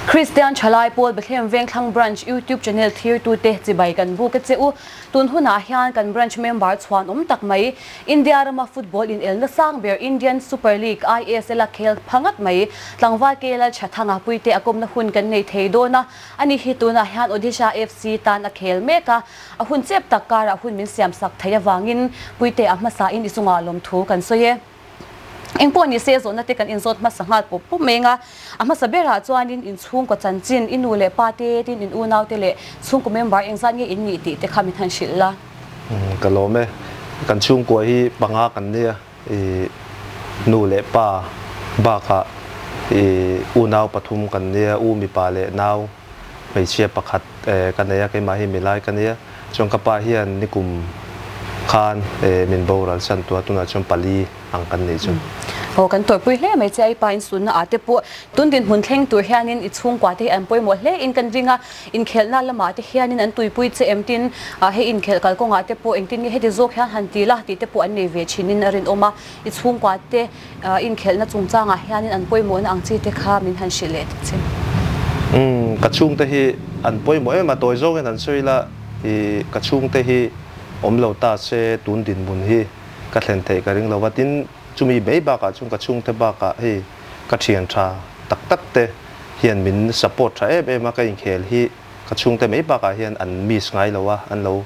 Kristian Thalai Pawl Bethlehem Vengthlang Branch YouTube channel thirtute chibai kan buk a che u. Tun hunah hian kan branch member chhuan awm tak mai India rama football inelna sang ber Indian Super League, ISL, a khel pha ngat mai tlangval KLL Thathanga puite a kawmna hun kan nei thei dawn a. Ani hi tunah hian Odisha FC tan a khel mek a, a hun chep tak karah hun min siam sak thei avangin puite a hmasain i chungah lawmthu kan sawi e. Engpawh ni se zawhna te kan inzawt hmasa nghal pawp pawp mai anga, a hmasa berah chuanin in chhungkaw chanchin, i nu leh pa te, tin in unau te leh chhungkaw member engzat nge in nih tih te kha min han hrilh la. Ka lawm e. Kan chhungkua hi panga kan nia, i nu leh pa bakah i unau pathum kan nia, u mipa leh nau hmeichhia pakhat ka nei a, keimah hi milai ka nia. Chuan ka pa hian nikum khan min boral san tua tunah chuan pali ang kan nei chu. Aw kan tawrhpui hle mai che a, i pa in sunna ah te pawh tun dinhmun thleng tur hianin i chhungkua te hi an pawimawh hle in kan ring a, inkhelhna lamah te hianin an tuipui che em tin hei inkhelh kalkawngah te pawh engtin nge heti zawk hian han ti la tih te pawh an nei ve thin in a rinawm a, i chhungkua te Inkhelhna chungchangah hianin an pawimawhna ang chi te kha min han hrilh leh ta che. Umm, ka chhungte hi an pawimawh em a, tawi zawngin han sawi ila, i ka chhungte hi awm lo ta se tun dinhmun hi ka thlen theih ka ring lo va, tin chumi mai bakah chuan ka chhungte bakah hei ka thian tha tak tak te hian min support tha em em a, ka inkhel hi ka chhungte mai bakah hian an miss ngai lo a, an lo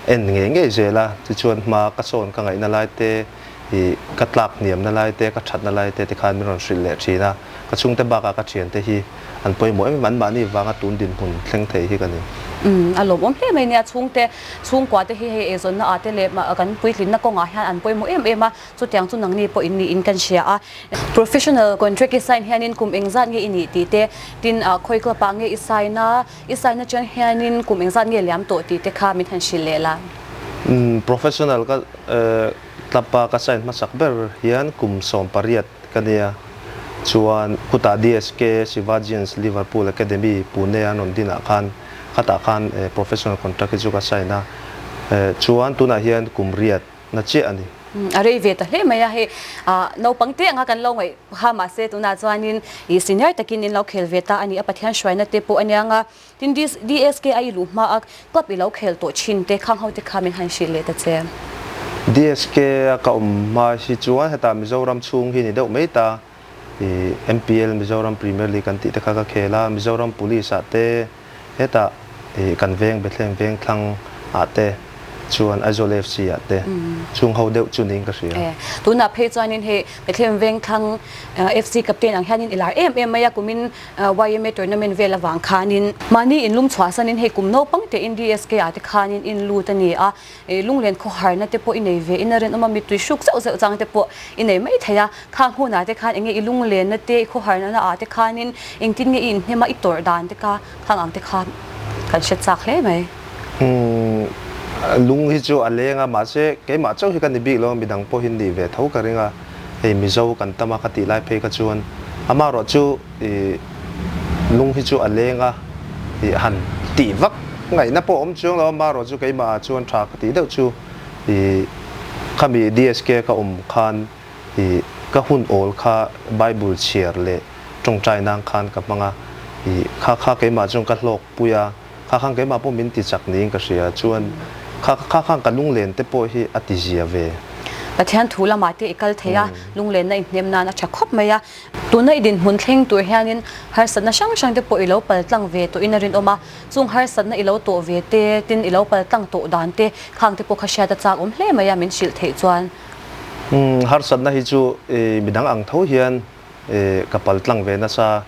en ngei ngei zel a, tichuan hma ka sawn ka ngaihna lai te I ka tlak hniamna lai te, ka thatna lai te ti khan min rawn hrilh leh thin a. Ka chhungte bakah ka thiante hi an pawimawh em em, anmahni vanga tun dinhmun thleng thei hi ka ni. Umm, a lawmawm hle mai nia, chhungte, chhungkua te hi hei eizawnna ah te leh kan puitlinna kawngah hian an pawimawh em em a, chutiang chu nangni pawh in niin kan hria a. Professional contract i sign hianin kum engzat nge i nih tih te, tin khawi club ah nge i sign a, i sign atang hianin kum engzat nge liam tawh tih te kha min han hrilh leh la. Umm, professional ka Tlapa ka sign hmasak ber hian kum 18 ka nia. Chuan khutah DSK Shivajians Liverpool Academy Pune an rawn dinah khan khatah khan professional contract hi chu ka sign a. Chuan tunah hian kum riat na chiah a ni. A rei ve ta hle mai a, hei naupang te anga kan lo ngaih kha mahse tunah chuanin i senior takin in lo khel ve ta a ni a, Pathian hruaina te pawh a nia nga. Tin, DSK a i luh hma a club i lo khel tawh thin te, khang ho te kha min han hrilh leh ta che. DSK a ka awm hma hi chuan hetah Mizoram chhung hi ni deuh mai ta, i MPL, Mizoram Premier League an tih te kha ka khel a, Mizoram Police ah te hetah i kan veng Bethlehem veng thlang ah te chuan Aizawl FC ah te chung ho deuh chu niin ka hria. E, tunah phei chuanin hei Bethlehem veng thlang FC captain ang hianin i lar em em mai a, kumin Yma tournament vel avang khanin mahni inlum chhuahsanin hei kum naupang te in DSK ah te khanin in lut a ni a, lunglen khawharna te pawh i nei ve in a rinawm a, mittui hruk zeuh zeuh chang te pawh i nei mai thei a, khang hunah te khan enge i lunglenna te i khawharna ah te khanin engtin nge i inhnem a i tawrh dan te kha khang ang te kha kan hre chak hle mai. Umm lung hi chu a leng a mahse keimah chauh hi ka ni bik lo a midang pawh hi an nih ve tho ka ring a. Hei Mizo kan tam a ka tih lai phei kha chuan amaherawh chu ih lung hi chu a leng a ih han tih vak ngaihna pawh a awm chuang lo a amaherawh chu keimah ah chuan tha ka tih deuh chu ih khami DSK ka awm khan ih ka hun awl kha Bible chhiar leh tawngtai nan khan ka hmang a ih kha kha keimah chuan ka hlawk pui a. Kha khan keimah pawh min ti chak niin ka hria, chuan kha kha khan ka lunglen te pawh hi a ti zia ve. Pathian thu lamah te i kal thei a, lunglenna i hnem nan a tha khawp mai a. Tuna i dinhmun thleng tur hianin harsatna hrang hrang te pawh i lo pal tlang ve tawhin a rinawm a, chung harsatna i lo tawh ve te, tin i lo pal tlang tawh dan te khang te pawh kha hriat a chak awm hle mai a, min hrilh theih chuan. Harsatna hi chu midang ang tho hian Ka pal tlang ve nasa,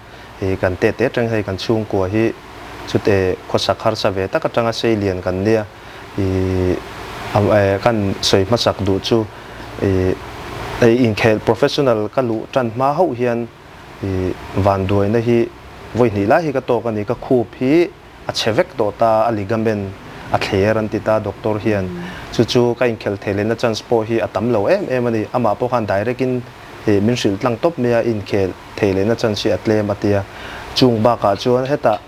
kan teh teh atang hei kan chhungkua hi chute khawsak harsa ve tak atanga sei lian kan nia, kan sawi hmasak duh chu inkhel professional ka luh tan hma hauh hian vanduaina hi vawi hnih lai hi ka tawk a ni, ka khup hi a chhe vek tawh ta, a ligament a thler an ti ta doctor hian, chu chu ka inkhelh theih lehna chance pawh hi a tam lo em em a ni, amah pawh khan direct in min hrilh tlang tawp mai a, inkhelh theih lehna chance hi a tlem a tia, chung bakah chuan hetah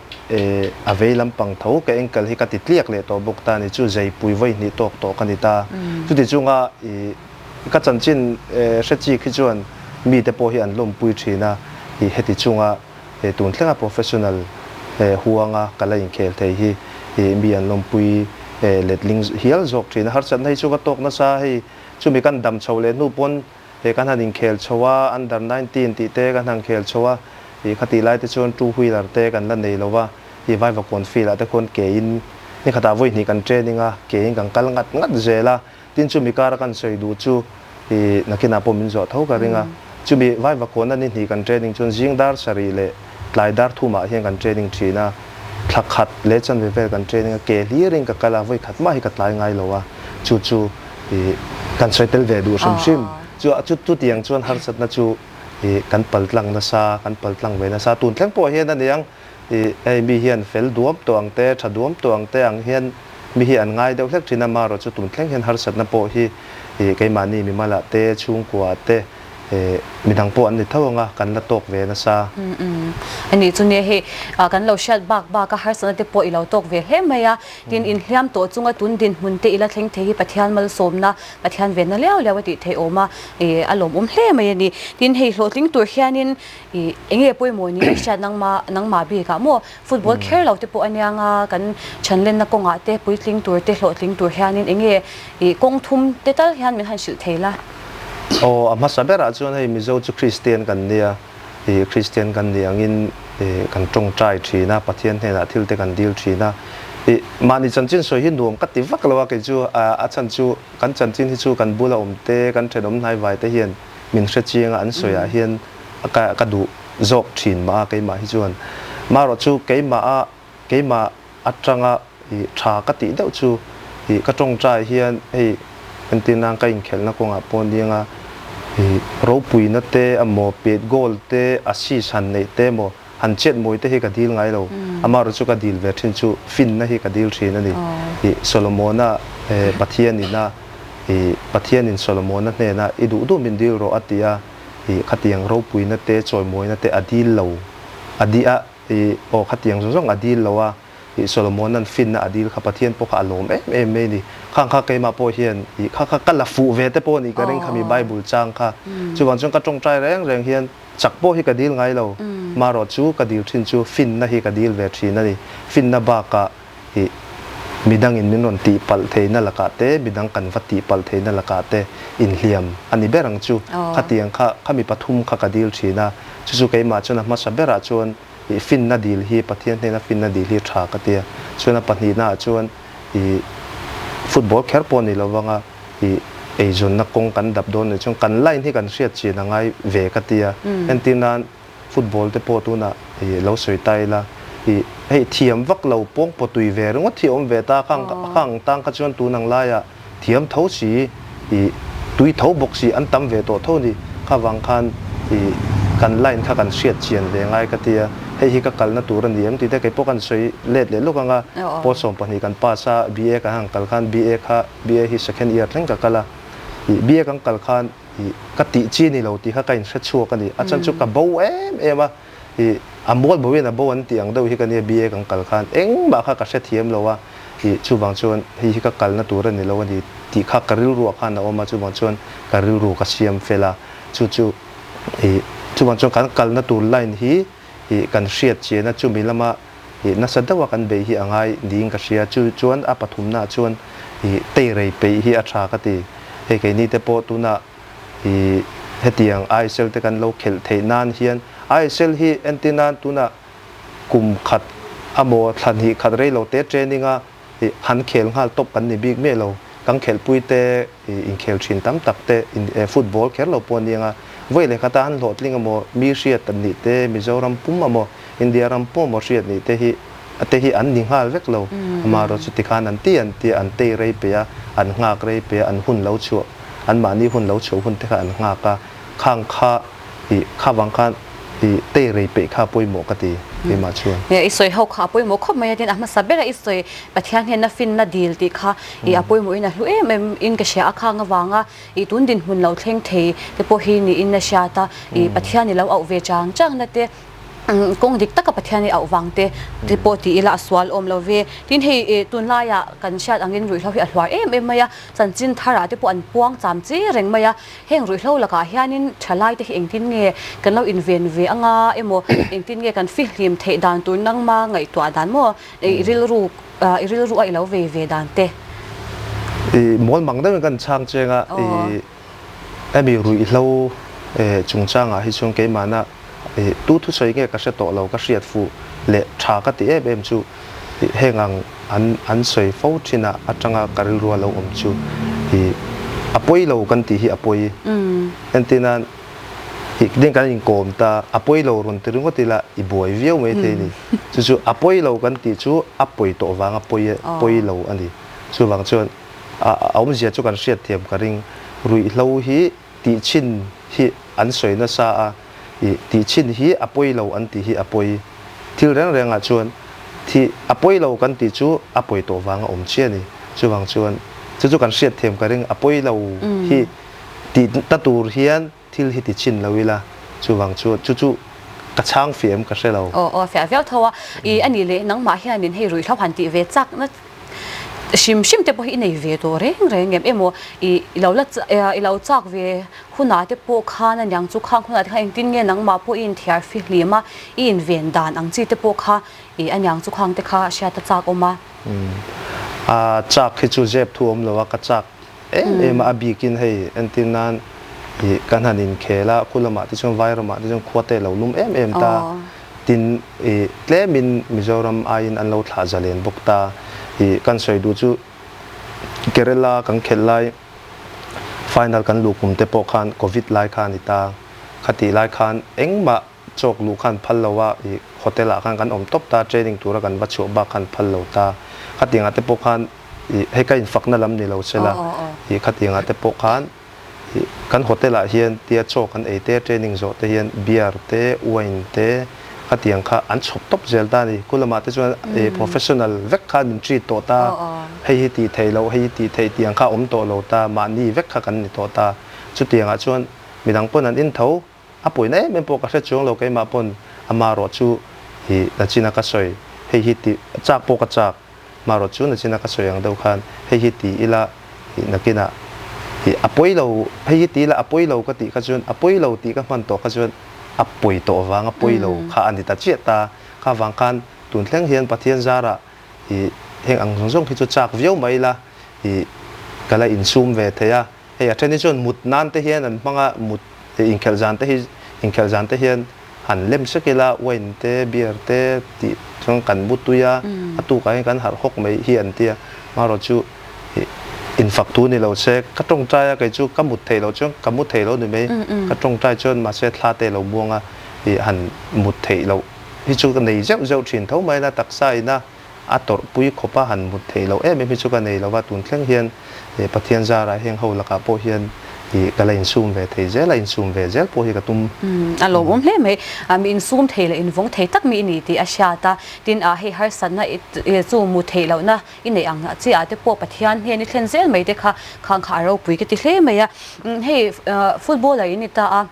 a vei lampang tho ka ankle hi ka ti tliak leh tawh bawk ta a ni, chu zeipui vawi hnih tawk tawh ka ni ta, chuti chunga ka chanchin hre chik hi chuan mite pawh hi an lawmpui thin a, heti chunga. Tun thlenga professional huanga ka la inkhel thei hi mi an lawmpui letling hial zawk thin a. Harsatna hi chu ka tawk nasa hei chumi kan dam chho leh hnu pawn he kan han inkhel chho a, under 19 tih te kan han khel chho a, khatih lai te chuan two wheeler te kan la nei lo va, Vaivakawn field ah te khuan ke in ni khatah vawi hnih kan training a, ke in kan kal ngat ngat zel a. Tin chumi kara kan sawi duh chu i nakinah pawh min zawh tho ka ring a. Chumi Vaivakawn a ni hnih kan training chuan zing dar sarih leh tlai dar thumah hian kan training thin a. Thla khat leh chanve vel kan training a, ke hlirin ka kal a, vawi khat mah hi ka tlai ngai lo a. Chu chu i kan sawi tel ve duh hrim hrim. Chu chu chutiang chuan harsatna chu i kan pal tlang nasa, kan pal tlang ve nasa. Tun thleng pawh hian a niang I hei mi hian fel duam tawh ang te, tha duam tawh ang te ang hian mi hi an ngai deuh hlek thin a, marawh chu tun thleng hian harsatna pawh hi i keimahni mimalah te, chhungkuaah te midang pawh an ni tho ang a, kan la tawk ve nasa. Umm ani chu nia hei kan lo hriat bak bak a harsatna te pawh i lo tawk ve hle mai a, tin inhliam tawh chunga tun dinhmun te i la thleng thei hi Pathian malsawmna, Pathian venna liau liau a tih theih awm a, i a lawmawm hle mai a ni. Tin hei hlawhtling tur hianin I enge pawimawh ni a hriat nangmah nangmah bikah maw football kher lo te pawh a nia nga kan chhanlenna kawngah te puitling tur te hlawhtling tur hianin enge i kawng thum te tal hian min han hrilh thei la. Aw a hmasa berah chuan hei Mizo chu Kristian kan nia i Kristian kan nih angin i kan tawngtai thin a Pathian hnenah thil te kan dil thin a i mahni chanchin sawi hi nuam ka ti vak lo a kei chu a chhan chu kan chanchin hi chu kan bula awm te kan thenawm hnaivai te hian min hre chiang a an sawi ah hian ka ka duh zawk thin mah a keimah hi chuan marawh chu keimah a keimah atanga ih tha ka tih deuh chu ih ka tawngtai hian hei entir nan ka inkhelhna kawngah pawh anianga ih ropuina te emaw pet goal te assist han neih te emaw han chet mawi te hi ka dil ngai lo amaherawh chu ka dil ve thin chu finna hi ka dil thin a ni ih Solomona Pathian ina ih Pathianin Solomona hnena i duh duh min dil rawh a ti a ih khatiang ropuina te chawimawina te a dil lo a di a ih aw khatiang zawng zawng a dil lo a ih Solomona'n finna a dil kha Pathian pawh kha a lawm em em mai a ni. Khang kha keimah pawh hian ih kha kha ka la fuh ve te pawh a nih ka ring khami Bible chang kha. Chuvang chuan ka tawngtai reng reng hian chak pawh hi ka dil ngai lo. Marawh chu ka dil thin chu finna hi ka dil ve thin a ni. Finna bakah ih midangin min rawn tih palh theihna lakah te, midang kan va tih palh theihna lakah te inhliam a ni ber ang chu. Khatiang kha khami pathum kha ka dil thin a. Chu chu keimah chuan a hmasa berah chuan Ih finna dil hi Pathian hnena finna dil hi tha ka tia. Chuan a pahnihna ah chuan ih football kher pawh ni lo vanga ih eizawnna kawng kan dap dawn nih chuan kan line hi kan hriat chin a ngai ve ka tia. Entir nan football te pawh tunah ih lo sawi ta ila ih hei thiam vak lo pawng pawh tui ve ringawt hi a awm ve ta khang khang tang kha chuan tun ang laiah Thiam tho si, i tui tho bawk si an tam ve tawh tho ni. Kha vang khan i kan line kha kan hriat chian ve ngai ka tia, hei hi ka kalna tur a ni em tih te kei pawh kan sawi let leh lawk ang a. Pawl 12 kan pass a, BA kan han kal khan BA kha BA hi second year thleng ka kal a, i BA kan kal khan i ka tih chi ni lo tih kha ka inhre chhuak a ni. A chhan chu ka bo em em a, i a mual bo in a bo an tih ang deuh hi ka nia BA kan kal khan engmah kha ka hrethiam lo a i chuvang chuan hei hi ka kalna tur a ni lo a ni tih kha ka rilruah khan a awm a chuvang chuan ka rilru ka siam fel a chu chu i chuvang chuan kan kalna tur line hi i kan hriat chian a chumi lama i nasa deuha kan beih hi a ngai niin ka hria chu chuan a pathumnaah chuan i teirei peih hi a tha ka ti hei keini te pawh tunah I hetiang ISL te kan lo khelh theih nan hian ISL hi entir nan tunah kum khat amaw thla hnih khat rei lo te training a i han khel nghal tawp kan ni bik miah lo. Kan khelhpui te i inkhel thin tam tak te in football kher lo pawh a ni ang a. Vawi leh khata han hlawhtling amaw mi hriat an nih te Mizoram pum amaw India ram pum amaw hriat nih te hi te hi an ni nghal vek lo. Amaherawhchu chuti khan an ti an ti a, an tei rei pe a, an nghak rei pe a, an hun lo chhuah, anmahni hun lo chhuah hun te kha an nghak a, khang kha ih kha vang khan ih tei rei peih kha a pawimawh ka ti keimah chuan. Nia i sawi ho kha a pawimawh khawp mai a, tin a hmasa bera i sawi Pathian hnena finna dil tih kha ih a pawimawhin a hlu em em in ka hria a, khang avanga ih tun dinhmun lo thleng thei te pawh hi niin a hriat a, ih Pathian i lo auh ve chang chang na te. Kawng dik taka Pathian i auh vang te te pawh ti ila a sual awm lo ve. Tin hei tunlaiah kan hriat angin ruihhlo hi a hluar em em mai a, chanchin tharah te pawh an puang cham chi reng mai a. Heng ruihhlo lakah hianin thalai te hi engtin nge kan lo inven ve anga emaw engtin nge kan fihlim theih dan tur nangma ngaihtuah dan maw i rilru i rilru a i lo vei ve dan te. I mawl mang deuhin kan chhang cheng a, i hemi ruihhlo chungchangah hi chuan keimahna Tu thusawi nge ka hre tawh lo, ka hriat fuh leh tha ka ti em em chu heng ang an an sawi fo thin a atanga ka rilrua lo awm chu i a pawi lo kan tih hi a pawi. Entir nan i ding kan inkawm ta a pawi lo rawn ti ringawt ila i buai viau mai thei a ni. Chu chu a pawi lo kan tih chu a pawi tawh vanga pawi pawi lo a ni. Chuvang chuan a awmzia chu kan hriatthiam ka ring. Ruihhlo hi Tih chhin hi an sawi nasa a, ih tih chhin hi a pawi lo an tih hi a pawi. Thil reng reng ah chuan thi a pawi lo kan tih chu a pawi tawh vang a awm chiah a ni. Chuvang chuan chu chu kan hriat thiam ka ring a pawi lo hi tih ta tur hian thil hi ti chhin lo ila chuvang chuan chu chu ka chhang fiah em ka hre lo. Aw aw fiah viau tho a, ih a nih leh nangmah hianin hei ruihhlo han tih ve chak na Hrim hrim te pawh hi i nei ve tawh reng reng em emaw i lo la i lo chak ve hunah te pawh khan aniang chu khang hunah te khan engtin nge nangmah pawh i inthiar fihlim a i inven dan ang chi te pawh kha i aniang chu khang te kha hriat a chak awm a. A chak hi chu zep thu awm lo a ka chak em em a a bikin hei entir nan i kan han inkhel a khu lamah te chuan vairamah te chuan khua te a lo lum em em ta. Tin, i tlemin Mizoram aiin an lo thlah zalen bawk ta. I kan sawi duh chu Kerala kan khelh lai final kan luh kum te pawh khan Covid lai kha a ni ta. Khatih lai khan engmah chawk luh khan phal lo a, i hotel ah khan kan awm tawp ta, training tura kan va chhuah bak khan phal lo ta. Khatiangah te pawh khan i hei ka infakna lam ni lo sela, i khatiangah te pawh khan Kan hotel ah hian tia chaw kan ei te, training zawh te hian beer te, wine te khatiang kha an chhawp tawp zel ta a ni. Kulamah te chuan professional vek khan min treat tawh ta, hei hi tih theih loh, hei hi tih theih tiang kha awm tawh lo ta, mahni vek kha kan ni tawh ta. Chutiangah chuan midang pawn an in tho, a pawina em em pawh ka hre chuang lo keimah pawn amarawh chu i nachina ka sawi, hei hi tih chak pawh ka chak. Marawh chu nachina ka sawi ang deuh khan hei hi ti ila ih nakinah ih a pawi lo hei hi ti ila a pawi lo ka tih kha chuan a pawi lo tih ka hman tawh kha chuan a pawi tawh vang a pawi lo kha a ni ta chiah ta. Kha vang khan tun thleng hian Pathian zarah ih heng ang zawng zawng hi chu chak viau mai ila ih ka la insum ve thei a. Hei a then hi chuan mut nan te hian an hmang a, mut inkhelh zan te hi inkhelh zan te hian han lem sek ila wine te beer te tih chuan kan bu tui a, a tukah hian kan harh hawk mai hi an ti a, marawh chu infak thu ni lo se ka tawngtai a kei chu ka mut theih loh chuan ka mu thei lo ni mai, ka tawngtai chuan mahse thla te lo muang a ih han mut theih loh hi chu ka nei zeuh zeuh thin tho mai la taksa ina. A tawrhpui khawp a han mut theih loh em em hi chu ka nei lo va, tun thleng hian Pathian zarah heng ho lakah pawh hian ka la insum ve thei zel a, insum ve zel pawh hi ka tum. A lawmawm hle mai. Mi insum thei leh invawng thei tak mi i ni tih a hriat a, tin hei harsatna chu mu theih lohna i neih ang chi ah te pawh Pathian hnen i thlen zel mai te kha khang kha a ropui ka ti hle mai a. Hei footballer in ni ta a.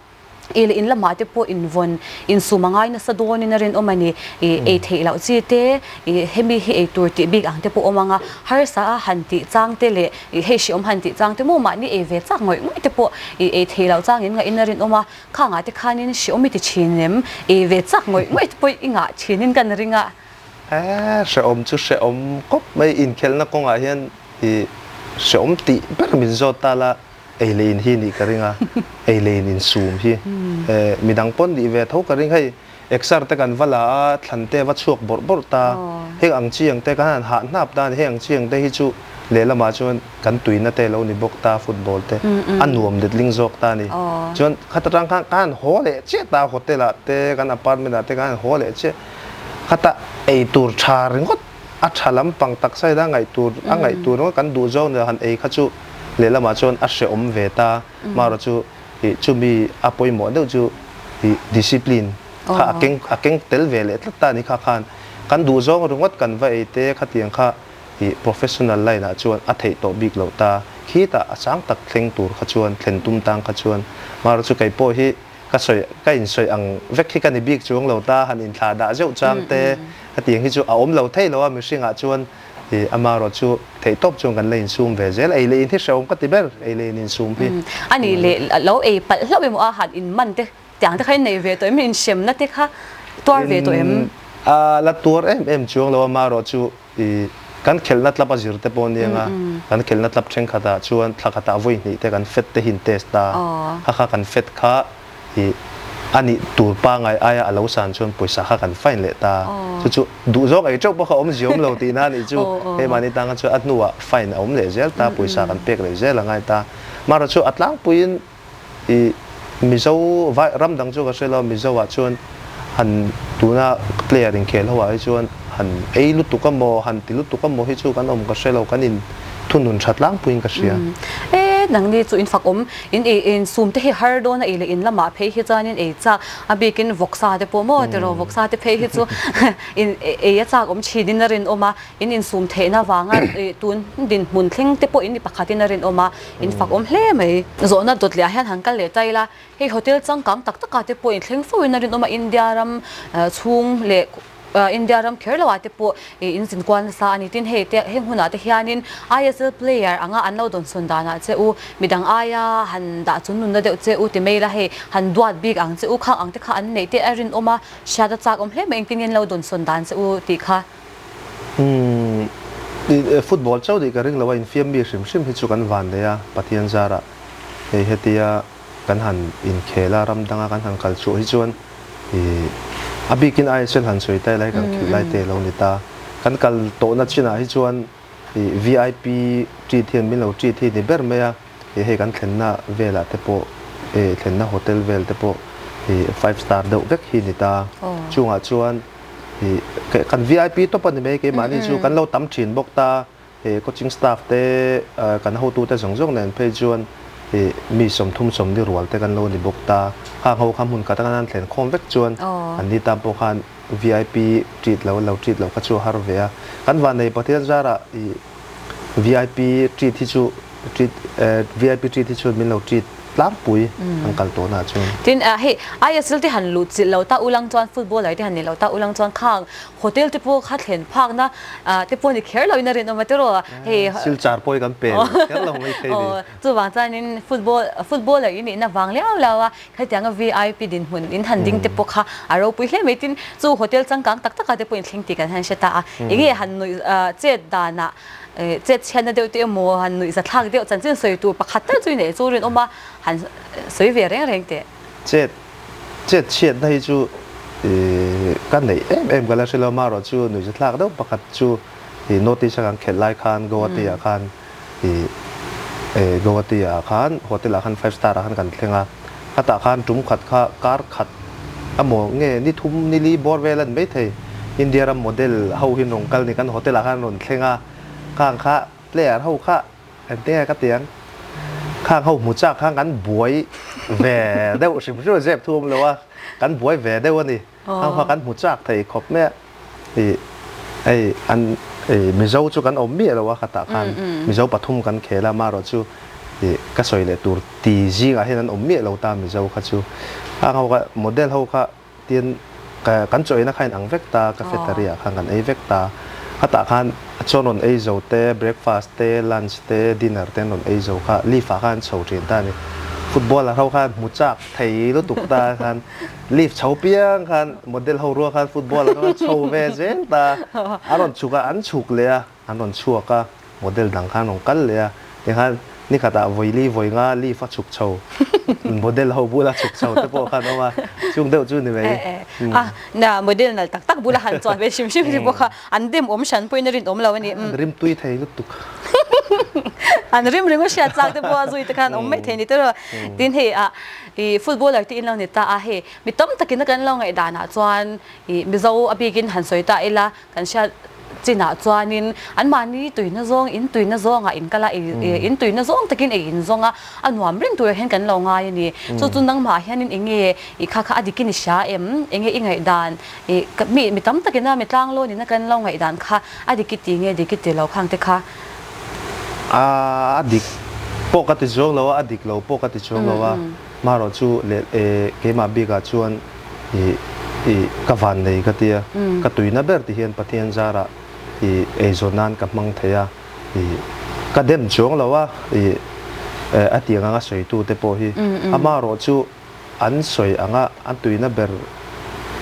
I leh in lamah te pawh invawn insum a ngai nasa dawnin a rinawm a ni. I ei theih loh chi te, i hemi hi ei tur tih bik ang te pawh awm ang a, harsa a han tih chang te leh i hei hriawm han tih chang te maw mahni ei ve chak ngawih ngawih te pawh i ei theih loh chang in ngahin a rinawm a, khangah te khanin hriawm i ti thin em? Ei ve chak ngawih ngawih te pawh i ngah thinin kan ring a. Hrehawm chu hrehawm khawp mai, inkhelhna kawngah hian i hrehawm tih ber min zawt ta la. Ei leh in hi nih ka ring a, ei leh in insum hi midang pawn nih ve tho ka ring. Hei exer te kan va la a, thlan te va chhuak bawrh bawrh ta, heng ang chi ang te kan han hah hnap ta a ni. Heng ang chi ang te hi chu lehlamah chuan kan tuina te lo ni bawk ta, football te a nuam letling zawk ta a ni. Chuan khata tang khan ka han haw leh chiah ta, hotel ah te kan apartment ah te kan han haw leh chiah, khata ei tur tha ringawt. A tha lampang taksa in a ngaih tur a ngaih tur ringawt kan duh zawng nia han ei kha chu lehlamah chuan a hrehawm ve ta. Marawh chu ih chumi a pawimawh deuh chu ih discipline kha a keng a keng tel ve leh tlat ta a ni kha khan kan duh zawng ringawt kan va ei te khatiang kha ih professional line ah chuan a theih tawh bik loh ta. Khitah a sang tak thleng tur kha chuan thlen tum tang kha chuan marawh chu kei pawh hi. Ka sawi, ka insawi ang vek hi ka ni bik chuang lo ta, han inthlah dah zeuh chang te hetiang hi chu a awm lo thei lo a, mihringah chuan ih amaherawh chu theihtawp chuan kan la insum ve zel, ei leh in hi hrehawm ka ti ber, ei leh in insum hi. A nih leh lo ei palh hlauh emaw a han inman te tiang te kha in nei ve tawh em, inhremna te kha tuar ve tawh em? A la tuar em em chuang lo a, amaherawh chu I kan khelhna tlap a zir te pawh aniang a, kan khelhna tlap thenkhatah chuan thla khatah vawi hnih te kan fet te hi in test a, kha kha kan fet kha i a nih tur pangai aia a lo san chuan pawisa kha kan fine leh ta, chu chu duh zawk ei teuh pawh kha awmzia awm lo tihna a nih chu, keimahni tang kha chuan a hnuah fine a awm leh zel ta, pawisa kan pek leh zel a ngai ta, mahrawh chu a tlangpuiin I Mizo vai ram dang chu ka hre lo, Mizo ah chuan han tuna player inkhel ho ah hi chuan han ei lutuk amaw, han ti lutuk amaw hi chu kan awm ka hre lo, kan in thunun tha tlangpuiin ka hria. E nangni chu in fak awm, in ei in sum te hi har dawn a ei leh in lamah phei hi chuan in ei chak, a bikin vawksa te pawh maw tiraw vawksa te phei hi chu in ei a chak awm thin in a rinawm a, in insum theihna vanga tun dinhmun thleng te pawh in mi pakhatin a rinawm a. In fak awm hle mai. Zawhna dawt leh ah hian han kal leh ta ila, hei hotel changkang tak takah te pawh inthleng fo in a rinawm a, India ram chhung leh India ram kher lo ah te pawh in zin kual nasa a ni. Tin hei te heng hunah te hianin ISL player anga an lo dawnsawn danah che u, midang aia han dah chun nunna deuh che u ti mai ila hei han duat bik ang che u, khang ang te kha an neih te a rinawm a, hriat a chak awm hle mai engtin nge an lo dawnsawn dan che u tih kha. Umm football chauh nih ka ring lo a, infiam mi hrim hrim hi chu kan van nei a, Pathian zarah hei hetia kan han inkhel a, ram danga kan han kal chhuah hi chuan ih a bikin ISL han sawi ta ila hei kan khilh lai te a lo ni ta, kan kal tawhna chinah hi chuan ih vip treat hian min lo treat hi ni ber mai a, ih hei kan thlenna velah te pawh ih thlenna hotel vel te pawh ih five star deuh vek hi ni ta, chungah chuan. Ih kan vip tawp a ni mai keimahni chu kan lo tam thin bawk ta ih coaching staff te kan hotu te zawng zawng nen phei chuan ih mi 30 sawmli rual te kan lo ni bawk ta khang ho kha hmun khat a kan han thlen khawm vek chuan an ni tan pawh khan vip treat lo lo treat lo kha chu a har ve a kan vannei Pathian zarah ih vip treat hi chu treat vip treat hi chuan min lo treat tlangpui an kal tawh na chuan. Tin, hei ISL te han luh chilh lo ta ulang chuan footballer te han ni lo ta ulang chuan khang hotel te pawh kha thlen phakna te pawh ni kher lo in a rinawm a tiraw hei. Silchar pawh hi kan pe kher lo mai thei ni. Chuvang chuanin football footballer i nihna vang liau liau a khatianga vip dinhmun in han ding te pawh kha a ropui hle mai tin chu hotel changkang tak takah te pawh in thleng tih kan han hre ta a enge han nuih chet danah Chet chhiatna deuh te emaw han nuih zathlak deuh chanchin sawi tur pakhat tal chu i neih chu rinawm a, han sawi ve reng reng teh. Chet chet chhiatna hi chu ka neih em em ka la hre lo, amaherawh chu nuih zathlak deuh pakhat chu North East a kan khelh lai khan Guwahati ah khan Guwahati ah khan hotel ah khan five star ah khan kan thleng a, khatah khan tum khat kha kar khat emaw nge ni thum ni li bawr vel a ni maithei. India ram model ho hi an rawn kal ni kan hotel ah khan an rawn thleng a, khang kha player ho kha engtin nge ka ti ang, khang ho hmu chak khan kan buai ve deuh hrim hrim a zep thu awm lo a, kan buai ve deuh a ni, khang kha kan hmu chak thei khawp mai a, ih hei an ih Mizo chu kan awm miah lo a khatah khan Mizo pathum kan khel a, amaherawh chu ih ka sawi leh tur ti zingah hian an awm miah lo ta Mizo kha chu, khang ho kha model ho kha Tin, kan chaw eina kha in ang vek ta, cafeteria ah khan kan ei vek ta. Khatah khan chaw rawn ei zo te, breakfast te, lunch te, dinner te an rawn ei zo kha lift ah khan an chho thin ta a ni. Footballer ho khan hmu chak thei lutuk ta khan lift chho piang khan model ho rual khan footballer ho khan chho ve zel ta. A rawn chhuk a, an chhuk leh a. An rawn chhuak a, model dang khan rawn kal leh a, tikhan ni khatah vawi li vawi nga leaf a chhuk chho, model ho bula chhuk chho te pawh khan awm a, chung deuh chu ni mai. A, na model nal tak tak bula han chuan ve hrim hrim hi bawk a, an dem awm hran pawhin a rinawm lo a ni. An rim tui thei lutuk. An rim ringawt hriat chak te pawh a zui te khan awm mai thei ni tiraw. Tin hei ah i footballer te in lo ni ta a, hei mi tam takin a kan lo ngaihdan ah chuan i Mizo a bikin han sawi ta ila, Kan hriat chinah chuanin anmahni tuina zawng, in tuina zawngah in kal a, in tuina zawng takin ei in zawng a, a nuam reng turah hian kan lo ngai a ni. Chu chu nangmah hianin eng nge i kha kha a dikin i hria em? Eng nge i ngaihdan? I mi mi tam takina mi tlang lawnina kan lo ngaihdan kha a dik i ti nge dik i ti lo khang te kha? A dik pawh ka ti chuang lo a, a dik lo pawh ka ti chuang lo a. Marawh chu leh keimah bikah chuan ih ih ka vannei ka tia, ka tuina ber ti hian Pathian zarah ih eizawn nan ka hmang thei a, ih ka dem chuang lo a, ih a tiang anga sawitute pawh hi. Amarawh chu an sawi anga an tuina ber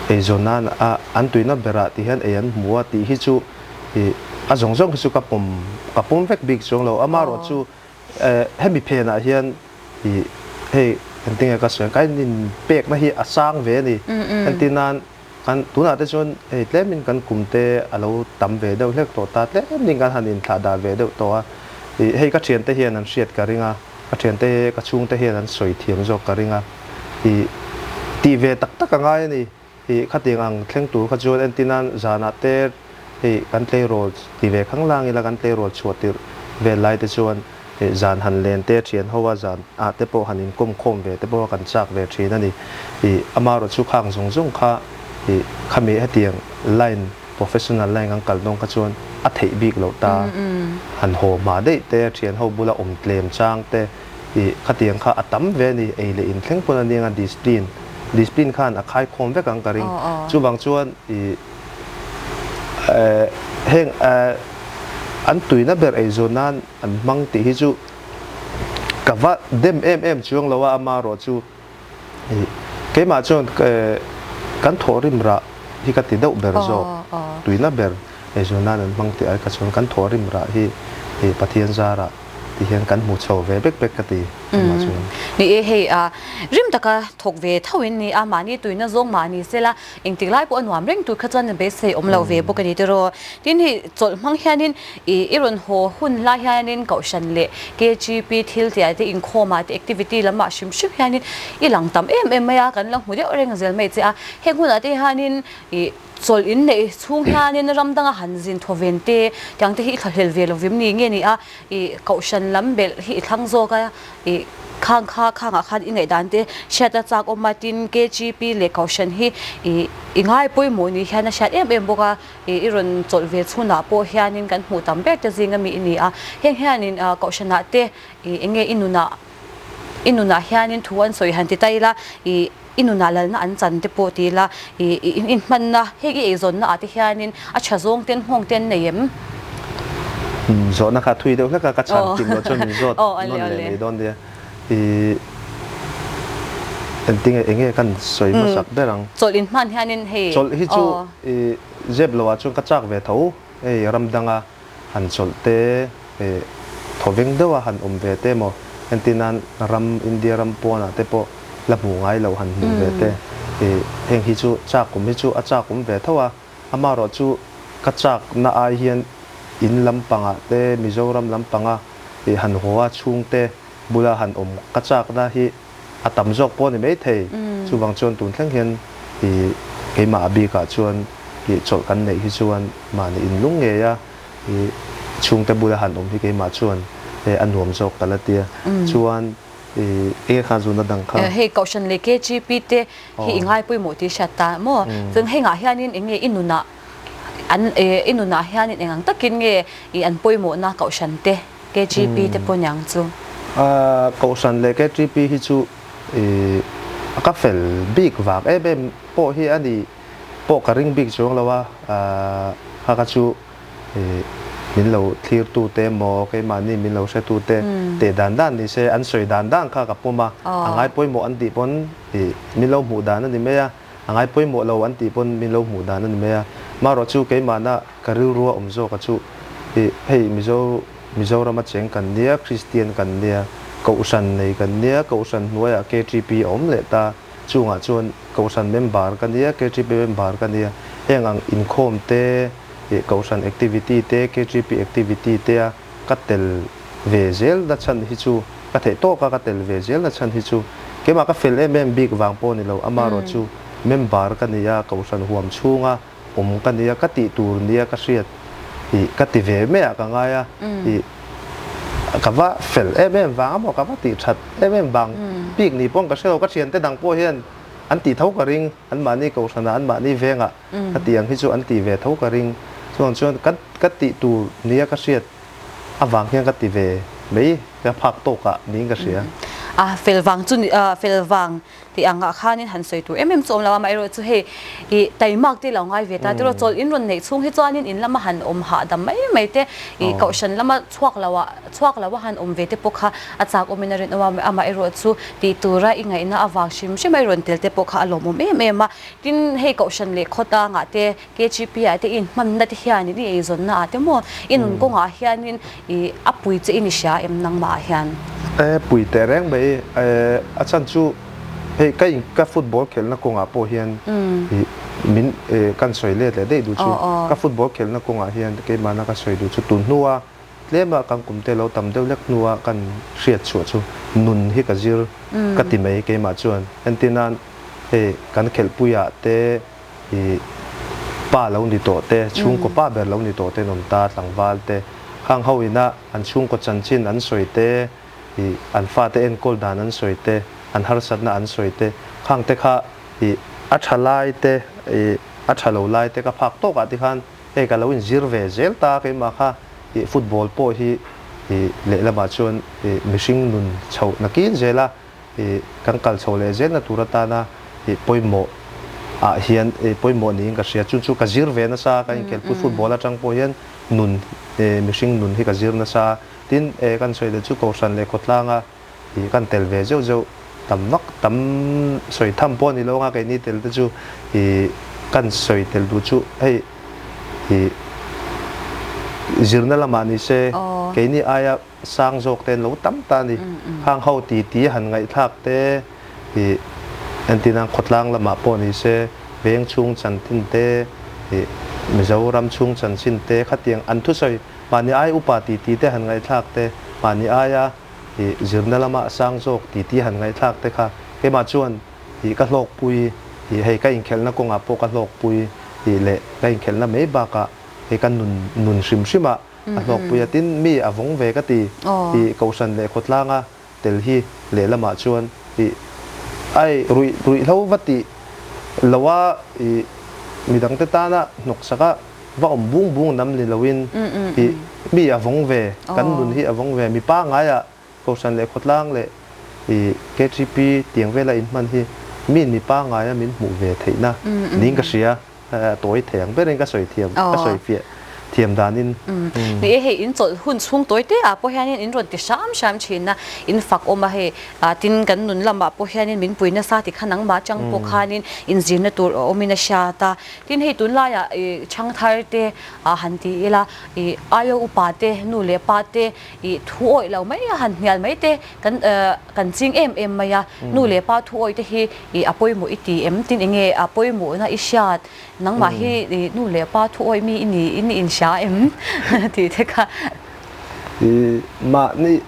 eizawn nan a an tuina berah ti hian ei an hmu a tih hi chu ih a zawng zawng hi chu ka pawm ka pawm vek bik chuang lo. Amarawh chu Hemi phenah hian ih hei engtinge ka sawi ang, ka in pekna hi a sang ve a ni. Entir nan kan tunah te chuan hei tlemin kan kum te a lo tam ve deuh hlek tawh ta, tlemin kan han inthlah dah ve deuh tawh a. Ih hei ka thiante hian an hriat ka ring a, ka thiante ka chhungte hian an sawi thiam zawk ka ring a. Ih tih ve tak tak a ngai a ni. Ih khatiang ang thleng tur kha chuan entir nan zanah te hei kan tleirawl ti ve khang lang ila kan tleirawl chhuah tirh vel lai te chuan hei zan han len te thian ho a zan ah te pawh han inkawm khawm ve te pawh kan chak ve thin a ni. Ih amaherawh chu khang zawng zawng kha ih khami hetiang line professional line kan kal dawn kha chuan a theih bik loh ta han haw hma daih te thian ho bula awm tlem chang te Ih, khatiang kha a tam ve a ni, ei leh in thleng pawn a nia discipline, discipline khan a khaikhawm vek ang ka ring. Chuvang chuan ih eh heng eh an tuina ber eizawn nan an hmang tih hi chu ka va dem em em chuang lo a, amaherawh chu ih keimah chuan eh kan thawhrim rah hi ka ti deuh ber zawk, tuina ber eizawn nan an hmang tih ai kha chuan kan thawhrim rah hi ih Pathian zarah Ti hian kan hmu chho ve bek bek ka ti engmah chuan. Ni e hei a rim taka thawk ve tho in ni a, mahni tuina zawng mahni sela engtik lai pawh a nuam reng tur kha chuan beisei awm lo ve bawk a ni tiraw. Tin hei chawlh hmang hianin i i rawn haw hun lai hianin Kohhran leh KGP thil tih ah te inkhawm ah te activity lamah hrim hrim hianin i lang tam em em mai a, kan la hmu deuh reng zel mai che a. Heng hunah te hianin i Chawlh in neih chhung hianin ram danga han zin thaw ven te tiang te hi i thlahlel ve lovim ni nge ni a, i kohhran lam belh hi i thlang zawk a, i khang kha khangah khan i ngaihdan te hriat a chak awm a, tin KGP leh kohhran hi i i ngai pawimawh ni hian a hriat em em bawk a, i i rawn chawlh ve chhunah pawh hianin kan hmuh tam ber te zinga mi i ni a, heng hianin kohhranah te i eng nge i nunah i nunah hianin thu an sawi han ti ta ila i I nunah lalna an chan te pawh ti ila, i i hmanna, hei i eizawnna ah te hianin a tha zawng ten nghawng te an nei em? Zawhna kha thui deuh hlek a, ka chhan kim loh chuan min zawt nawn leh mai dawn nia. I engtinge enge kan sawi hmasak ber ang? Chawlh in hman hianin hei. Chawlh hi chu i zep loh ah chuan ka chak ve tho, hei ram danga han chawlh te, thawveng deuha han awm ve te emaw, entir nan ram, India ram pawnah te pawh la hmuh ngai loh han hmuh ve te, heng hi chu chak awm hi chu a chak awm ve tho a, amaherawh chu ka chakna ai hian in lampangah te, Mizoram lampanga han haw a chhungte bula han awm ka chakna hi a tam zawk pawh a ni maithei. Chuvang chuan tun thleng hian ih keimah a bikah chuan ih chawlh kan neih hi chuan mahni inlung ngei a ih chhungte bula han awm hi keimah chuan a nuam zawk ka la tia. Chuan ih enge kha zuna dang kha. Hei Kohhran leh KGP te hi i ngai pawimawh tih hriat ta maw? Chuan hengah hianin enge i nunah an i nunah hianin eng ang takin nge ih an pawimawhna Kohhran te? KGP te pawh niang chu. Kohhran leh KGP hi chu ka fel bik vak em em pawh hi a ni pawh ka ring bik chuang lo a, kha kha chu min lo thlir tu te emaw keimahni min lo hre tu te teh dan dan ni se an sawi dan dan kha ka pawm a, a ngai pawimawh an tih pawn min lo hmuh dan a ni mai a, a ngai pawimawh lo an tih pawn min lo hmuh dan a ni mai a, marawh chu keimahna Ka rilrua awm zawka chu i hei Mizo Mizorama cheng kan nia, Kristian kan nia, Kohhran nei kan nia, Kohhran hnuaiah KTP a awm leh ta, chungah chuan Kohhran member ka nia, KTP member ka nia, heng ang inkhawm te, i Kohhran activity te, KTP activity te a ka tel ve zel na chhan hi chu ka theih tawk a ka tel ve zel na chhan hi chu keimah ka fel em em bik vang pawh ni lo, amaherawh chu member ka nia, Kohhran huam chhunga awm ka nia, ka tih tur nia ka hriat ih ka ti ve mai ah ka ngai a, ih ka va fel em em vang amaw ka va tih that em em vang bik ni pawn ka hre lo, ka thiante dang pawh hian an tih tho ka ring, an mahni kohhran ah an mahni veng ah ka tih ang hi chu an tih ve tho ka ring, chuvang chuan ka ka tih tur nia ka hriat avang hian ka ti ve mai, ka phak tawk ah niin ka hria. A fel vang chu ni fel vang tih angah khanin han sawi tur em em chu awm lo a, amaherawhchu hei ih taimak te lo ngai ve ta tiraw chawlh in rawn neih chhung hi chuanin in lama han awm hahdam mai mai te ih kohhran lama chhuak lo ah chhuak lo a han awm ve te pawh kha a chak awmin a rinawm a, amaherawhchu tih tura i ngaihna avang hrim hrim a i rawn tel te pawh kha a lawmawm em em a, tin hei kohhran leh khawtangah te KGP ah te i inhmanna te hianin i eizawnna ah te maw i nun kawngah hianin i a pui che i ni hria em nangmah ah hian? E pui teh reng mai e a chhan chu hei ka in ka football khelhna kawngah pawh hian i min e kan sawi let leh daih duh chu ka football khelhna kawngah hian keimahna ka sawi duh chu tun hnua tlema kan kum te lo tam deuh lek hnua kan hriat chhuah chu nun hi ka zir ka ti mai keimah chuan entirnan hei kan khelhpuiah te I pa lo ni tawh te, chhungkaw pa ber lo ni tawh te an awm ta, tlangval te, khang ho ina an chhungkaw chanchin an sawi te, i an fate enkawl dan an sawi te, an harsatna an sawi te, khang te kha i a tha lai te, i a tha lo lai te ka phak tawkah te khan hei ka lo inzir ve zel ta keimah kha i football pawh hi i lehlamah chuan i mihring nun chhoh nakin zel a. I kan kal chho leh zelna tur atana i pawimawh ah hian i pawimawh niin ka hria. Chu chu ka zir ve nasa, ka inkhelhpui football atang pawh hian nun mihring nun hi ka zir nasa. Tin, kan sawi leh chu Kohhran leh khawtlanga i kan tel ve zeuh zeuh tam vak tam sawi tham pawh a ni lo anga keini tel te chu i kan sawi tel duh chu hei i zirna lamah ni se keini aia sang zawk te an lo tam ta a ni. Khang ho ti ti han ngaihthlak te ih entirnan khawtlang lamah pawh ni se veng chhung chanchin te ih Mizoram chhung chanchin te khatiang an thusawi mahni ai upa ti ti te han ngaihthlak te mahni aia ih zirna lama sang zawk ti ti han ngaihthlak te kha keimah chuan ih ka hlawkpui ih hei ka inkhelhna kawngah pawh ka hlawkpui ih leh ka inkhelhna mai bakah hei ka nun nun hrim hrimah A hlawkpui a, tin mi a vawng ve ka ti tih Kohhran leh khawtlanga tel hi lehlamah chuan i ai ruih ruihhlo va tih loa i midangte tana hnawksaka va awm bung bung nam ni loin i mi a vawng ve, kan nun hi a vawng ve. Mi pangngaia Kohhran leh khawtlang leh i KTP tiang vela inhman hi miin mi pangngaia min hmuh ve theihna niin ka hria. A tawi thei ang berin ka sawi thiam, ka sawi fiah thiam danin. Ni e, hei in chawlh hun chhung tawi te ah pawh hianin in rawn ti hram hram thin a, in fak awm a hei, tin kan nun lamah pawh hianin min pui nasa ti kha nangmah atang pawh khanin inzirna tur a awmin a hriat a. Tin hei tunlaiah i chhangthar te han ti ila, i aia upa te, nu leh pa te i thu awih lo mai a, han hnial mai te kan kan ching em em mai a, nu leh pa thu awih te hi i a pawimawh i ti em? Tin enge a pawimawhna i hriat? Nangmah hi i nu leh pa thu awih mi i ni in i inhria em? tih te kha. I mahni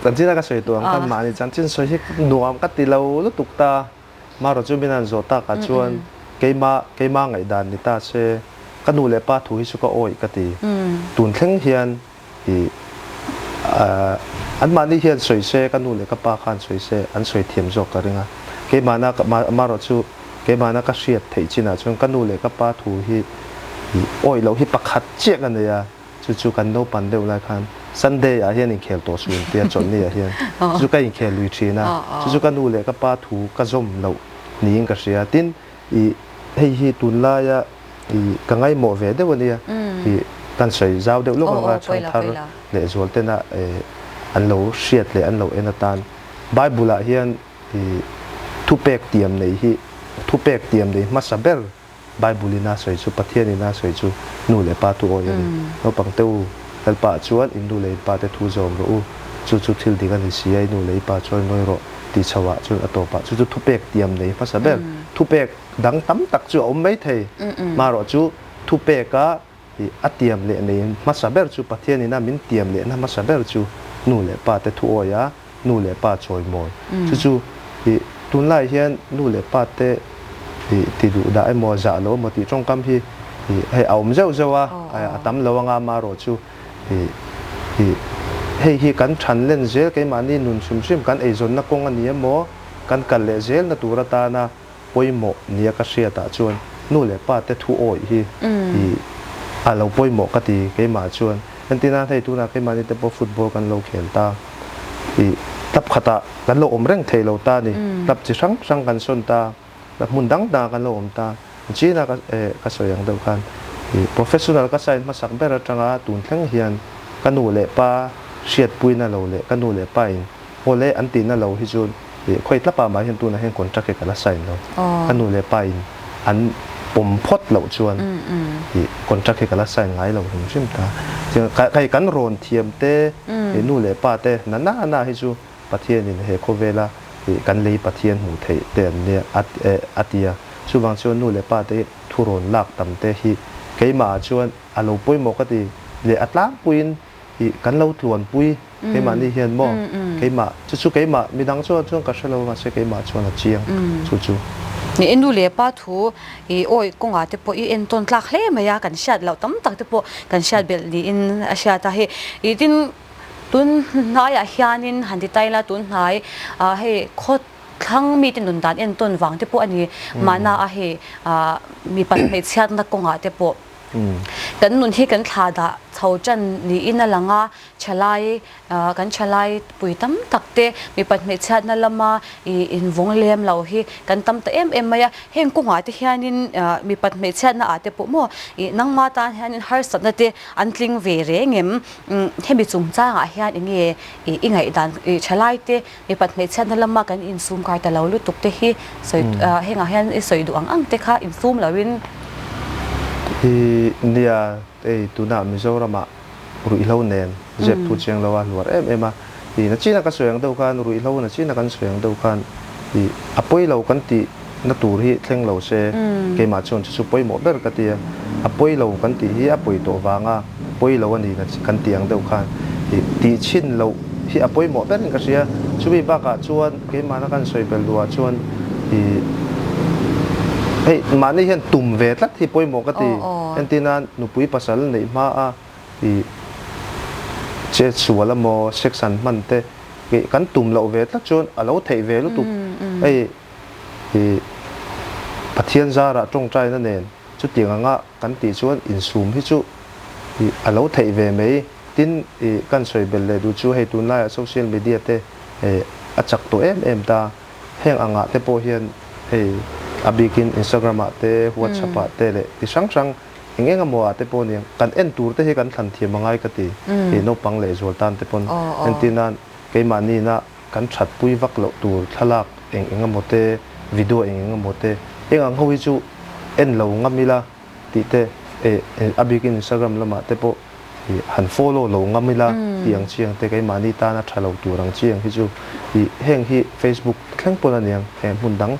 chanchin a ka sawi tawh ang khan mahni chanchin sawi hi nuam ka ti lo lutuk ta. Marawh chu min han zawh takah chuan keima keima ngaihdan ni ta se ka nu leh pa thu hi chu ka awih ka ti. Tun thleng hian I anmahni hian sawi se, ka nu leh ka pa khan sawi se, an sawi thiam zawk ka ring a. Keimahna amarawh chu keimahna ka hriat theih chinah chuan ka nu leh ka pa thu hi awih loh hi pakhat chiah ka nei a, chu chu kan naupan deuh lai khan Sunday ah hian inkhel tawh suh intia chawlhni ah hian chu chu ka inkhel lui thin a, chu chu ka nu leh ka pa thu ka zawm loh niin ka hria. Tin, i hei hi tunlaia I ka ngaimawh ve deuh a nia. I kan sawi zau deuh lawk anga chhangthar leh zual tena an lo hriat leh an lo en atan Bible ah hian i thupek tiam nei hi thupek tiam nei hmasa ber Bible in a sawi chu Pathian in a sawi chu nu leh pa thu awih a ni. Naupang te u Lalpa ah chuan in nu leh in pa te thu zawm rawh u. Chu chu thil dik a ni si a i nu leh i pa chuan ngawi rawh tih chho ah chuan a tawp ah chu chu thupek tiam nei hmasa ber thupek Dang tam tak chu a awm mai thei. Marawh chu thupeka a tiam leh nei hmasa ber chu Pathianin a min tiam lehna hmasa ber chu nu leh pa te thu awi a, nu leh pa chawimawi. Chu chu i tunlai hian nu leh pa te i ti duh dah emaw zah lo emaw tih tawngkam hi i hei a awm zeuh zeuh a, a tam lo anga marawh chu i i hei hi kan than len zel keimahni nun hrim hrim kan eizawnna kawng a ni emaw kan kal leh zelna tur atana pawimawh nia ka hriatah chuan nu leh pa te thu awih hi i a lo pawimawh ka ti keimah chuan. Entirnan hei tunah keimahni te pawh football kan lo khel ta i tlap khat. khatah kan lo awm reng thei lo ta a ni. Club chi hrang hrang kan sawn ta, club hmun dang dangah kan lo awm ta. China ka ka sawi ang deuh khan ih professional ka sign hmasak ber atanga tun thleng hian ka nu leh pa hriatpuina lo leh ka nu leh pa in aw le an tihna lo hi chu ih khawi tlapah mah hian tunah hian contract hi ka la sign lo. Ka nu leh pa in an pawm phawt loh chuan ih contract hi ka la sign ngai lo hrim hrim ta. Hei kan rawn thiam te ih nu leh pa te na na na hi chu Pathianin he khawvela ih kan lei Pathian hmuh theih te an nia a a ti a. Chuvang chuan nu leh pa te thu rawn lak tam te hi keimahah chuan a lo pawimawh ka ti leh a tlangpuiin ih kan lo tluanpui keimahni hian maw keimah chu chu keimah midang chuan chuan ka hre lo mahse keimah chuan a chiang chu chu. Ni e nu leh pa thu ih awi kawngah te pawh i entawn tlak hle mai a kan hriat loh tam tak te pawh kan hriat belh niin a hriat a hei ih tin Tun hnaiah hianin han ti taila tun hnai ah hei khaw thlang mite nun dan entawn vang te pawh a ni mahna a hei ah mipat hmeichhiatna kawngah te pawh kan nun hi kan thla dah chho tan niin a lang a thalai ah kan thalai pui tam tak te mipat hmeichhiatna lama ih invawng lem lo hi kan tam ta em em mai a heng kawngah te hianin ah mipat hmeichhiatna ah te pawh maw ih nangma tan hianin harsatna te an tling ve reng em. Hemi chungchangah hian eng nge i ngaihdan i thalai te mipat hmeichhiatna lama kan insum kai ta lo lutuk te hi sawi hengah hian i sawi duh ang ang te kha insum loin. I nia hei tunah Mizoramah ruihhlo nen zep thu chiang lo a hluar em em a, i na china ka sawi ang deuh khan ruihhlo na china kan sawi ang deuh khan i a pawi lo kan tih na tur hi thleng lo se keimah chuan chu chu pawimawh ber ka ti a, a pawi lo kan tih hi a pawi tawh vanga pawi lo a ni na kan tih ang deuh khan ih tih chhin loh hi a pawimawh berin ka hria. Chumi bakah chuan keimahna kan sawi bel duhah chuan ih hei mahni hian tum ve tlat hi pawimawh ka ti. Entirnan nupui pasal neih hma a ih chet sual emaw sex an hman te ih kan tum loh ve tlat chuan a lo theih ve lutuk. Hei ih Pathian zarah tawngtaina nen Chutiang anga kan tih chuan insum hi chu ih a lo theih ve mai. Tin, ih kan sawi belh leh duh chu hei tunlaiah social media te eh a chak tawh em em ta. Heng angah te pawh hian hei a bikin Instagram ah te, WhatsApp ah te leh ti hrang hrang eng eng emaw ah te pawh nia kan en tur te hi kan thlan thiam a ngai ka ti. Ih naupang leh zual tan te pawn entir nan keimahni na kan thatpui vak loh tur thlalak eng eng emaw te, video eng eng emaw te, eng ang ho hi chu en lo ngam ila tih te eh a bikin Instagram lamah te pawh ih han follow lo ngam ila tih ang chi ang te keimahni tana tha lo tur ang chi ang hi chu ih heng hi Facebook thleng pawn a niang he hmun dang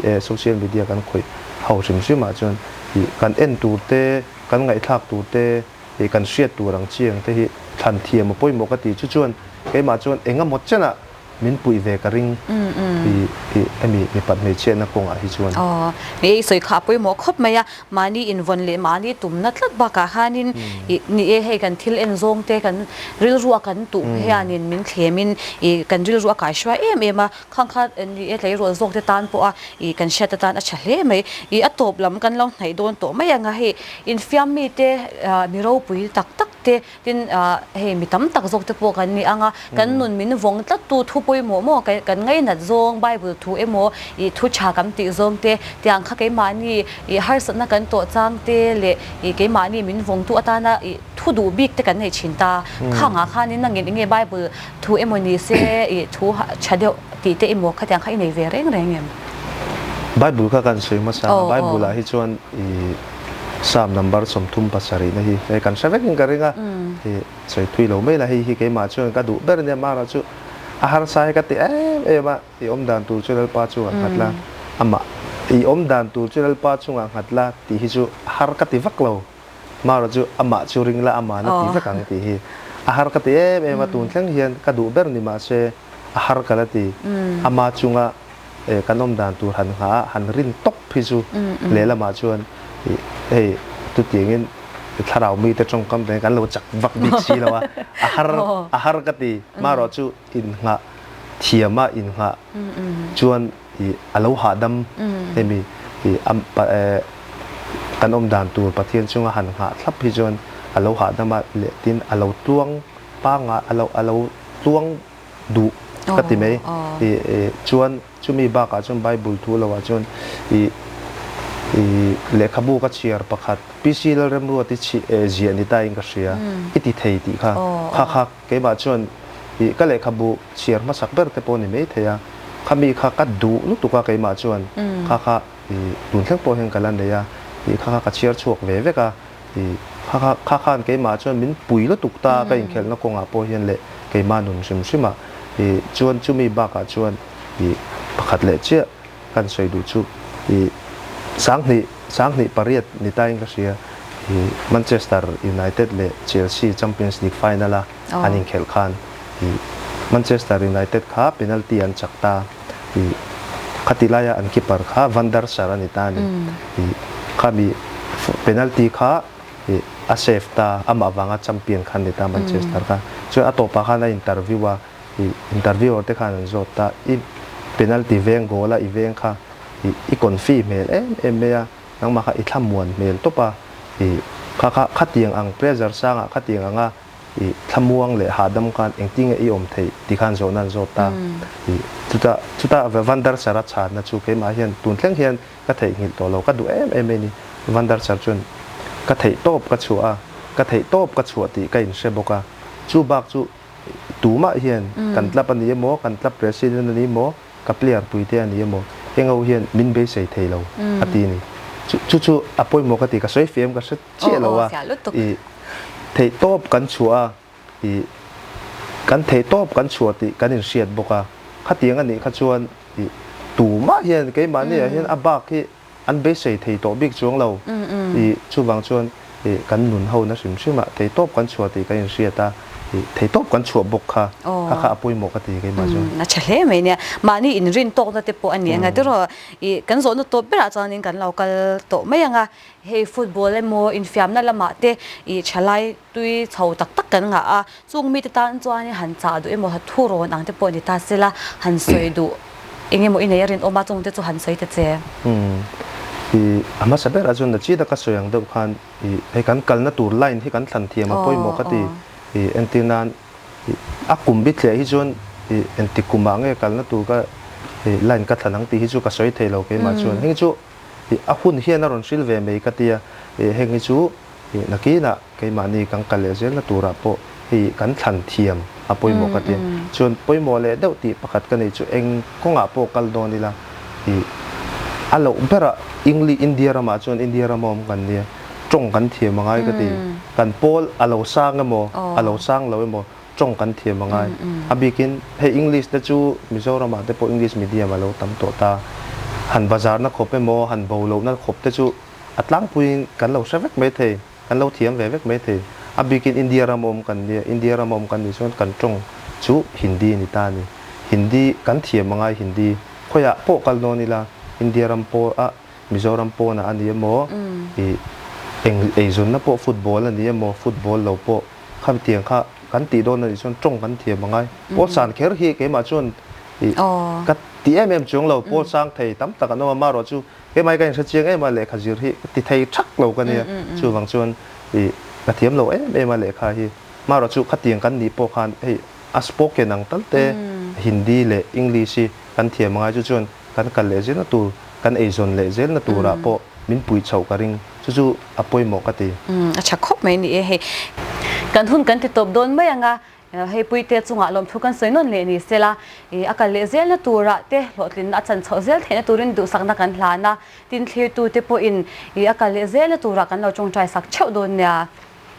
eh social media kan khawih ho hrim hrim ah chuan ih kan en tur te kan ngaihthlak tur te Ih kan hriat tur ang chi ang te hi thlan thiam a pawimawh ka ti chu chuan keimah chuan eng emaw chenah min puih ve ka ring ih ih hemi mipat hmeichhiatna kawngah hi chuan. Aw ni e i sawi kha a pawimawh khawp mai a, mahni invawn leh mahni tumna tlat bakah khanin ih ni e hei kan thil en zawng te kan rilru a kan tuh hianin min thlemin ih kan rilru a kaihruai em em a, Khang kha ni e tleirawl zawk te tan pawh a ih kan hriat atan a tha hle mai. Ih a tawp lam kan lo hnaih dawn tawh mai ang a hei infiam mi te ah mi ropui tak tak te tin ah hei mi tam tak zawk te pawh kan ni ang a kan nun min vawng tlat tu thu pawimawh maw kan ngainat zawng bible thu emaw ih thu tha kan tih zawng te tiang kha keimahni ih harsatna kan tawh chang te leh ih keimahni min vawng tu atana ih thu duh bik te kan nei thin ta. Khangah khanin nangin enge bible Thu emaw ni se i thu tha deuh tih te emaw khatiang kha i nei ve reng reng em? Bible kha kan sawi hmasa a, Bible ah hi chuan i Psalm number 37 na hi hei kan hre vekin ka ring a, i sawi thui lo mai la hei hi keimah chuan ka duh ber ania mara chu a harsa hi ka ti em em a, i awm dan tur chu Lalpa chungah nghat la, amah i awm dan tur chu Lalpa chungah nghat la tih hi chu a har ka ti vak lo. Mara chu amah chu ring la amah na ti vek ang tih hi a har ka ti em em a, tun thleng hian ka duh ber ni mah se a har ka la ti. Ama chunga kan awm dan tur han nghah a, han rin tawp hi chu lehlamah chuan hei chutiangin thlarau mite tawngkam te kan lo chak vak bik si lo a, a har a har ka ti. Marawh chu innghah thiama innghah chuan ih a lo hahdam hemi ih a kan awm dan tur Pathian chunga han nghah thlap hi chuan a lo hahdam a leh tin a lo tluang panga a lo a lo tluang duh. ka ti mai. I chuan chumi bakah chuan Bible thu lohah chuan i i lehkhabu ka chhiar pakhat PC Lalremruati chhi ziah ni ta in ka hria i ti thei tih kha kha kha keimah chuan i ka lehkhabu chhiar hmasak ber te pawh ni mai thei a, khami kha ka duh lutuk a keimah chuan kha kha i tun thleng pawh hian ka la nei a, i kha kha ka chhiar chhuak ve vek a. I kha kha kha khan keimah chuan min pui lutuk ta ka inkhelhna kawngah pawh hian leh keimah nun hrim hrim a i chuan chumi bakah chuan i pakhat leh chiah kan sawi duh chu i sanghnih sanghnih pariat ni tain ka hria i Manchester United leh Chelsea Champions League final a an inkhelh khan i Manchester United kha penalty an chak ta i khati laia an keeper kha Van der Sar a ni ta a ni. I khami penalty kha i a save ta, amah vanga champion kha an ni ta Manchester kha. Chuan a tawpah khan a interview a, i interviewer te khan an zawt ta, i penalty veng goal a i veng kha i i confi hmel em em mai a, nangmah kha i thlamuan hmel tawp a, i kha kha khatiang ang pressure sangah khatiang anga I thlamuang leh hahdam khan engtin nge i awm theih tih khan zawhna an zawt ta. I chutah chutah Van der Sar a chhanna chu keimah hian tun thleng hian ka theihnghilh tawh lo, ka duh em em mai ni. Van der Sar chuan ka theih tawp ka chhuah a, ka theih tawp ka chhuah tih ka inhre bawk a. Chu bak chu tumah hian kan club a ni emaw, kan club president a ni emaw, ka player puite a ni emaw, heng ho hian min beisei thei lo a ti a ni. Chu chu chu a pawimawh ka ti, ka sawi fem ka hre chiah lo a, i theihtawp kan chhuah a, i kan theihtawp kan chhuah tih kan inhriat bawk a, khatiang a nih kha chuan i tumah hian keimahni ah hian a bak hi an beisei thei tawh bik chuang lo, i chuvang chuan i kan nun ho na hrim hrim ah theihtawp kan chhuah tih kan inhriat a, i theihtawp kan chhuah bawk kha, kha kha a pawimawh ka ti keimah chuan. A tha hle mai nia, mahni inrin tawkna te pawh a ni ang a, tiraw i kan zawhna tawp berah chuanin kan lo kal tawh mai ang a. Hei football emaw infiamna lamah te ih thalai tui chho tak tak kan ngah a, chung mite tan chuan han chah duh emaw thu rawn ang te pawh ni ta sela han sawi duh eng emaw i nei a rinawm a, chung te chu han sawi ta che. Umm ih a hmasa berah chuan na chi taka sawi ang deuh khan ih hei kan kalna tur line hi kan thlan thiam a pawimawh ka ti ih entir nan ih a kum bithliah hi chuan ih engtik kumah nge kalna tur ka ih line ka thlan ang tih hi chu ka sawi thei lo keimah chuan heng chu Ih a hun hian a rawn hril ve mai ka tia, ih heng hi chu ih nakinah keimahni kan kal leh zelna turah pawh hei kan thlan thiam a pawimawh ka tia. Chuan pawimawh leh deuh tih pakhat ka nei chu eng kawngah pawh kal dawn ila ih a loh berah Engli India ramah chuan India rama awm kan nia, tawng kan thiam a ngai ka ti. Kan pawl a lo sang emaw a lo sang lo emaw tawng kan thiam a ngai. A bikin hei English te chu Mizoramah te pawh English medium a lo tam tawh ta. Han bazarna khawp emaw, han bo lohna khawp te chu a tlangpuiin kan lo hre vek mai thei, kan lo thiam ve vek mai thei. A bikin India ram awm kan nia, India ram awm kan nih chuan kan tawng chu Hindi a ni ta a ni. Hindi kan thiam a ngai Hindi. Khawiah pawh kal dawn ila India ram pawh a Mizoram pawnah a ni emaw, ih eng eizawnna pawh football a ni emaw, football lo pawh Khami tiang kha kan tih dawn a nih chuan tawng kan thiam a ngai. Pawl san kher hi keimah chuan ih ka ti em em chuang lo, pawl sang thei tam tak an awm a, marawh chu keimah hi ka inhre chiang em a, lehkha zir hi ka ti thei thak lo ka nia, chuvang chuan ih ka thiam lo em em a lehkha hi. Marawh chu khatiang kan nih pawh khan hei a spoken ang tal te Hindi leh English hi kan thiam a ngai chu chuan kan kal leh zelna tur, kan eizawn leh zelna turah pawh min pui chhoh ka ring. Chu chu a pawimawh ka ti. Umm a tha khawp mai ni e hei. Kan hun kan ti tawp dawn mai ang a, hei Puite chungah lawmthu kan sawi nawn leh ni sela, ih a kal leh zelna turah te hlawhtlinna a chan chhoh zel theihna turin duhsakna kan hlan a, tin thlirtute pawhin ih a kal leh zelna turah kan lo tawngtai sak theuh dawn nia.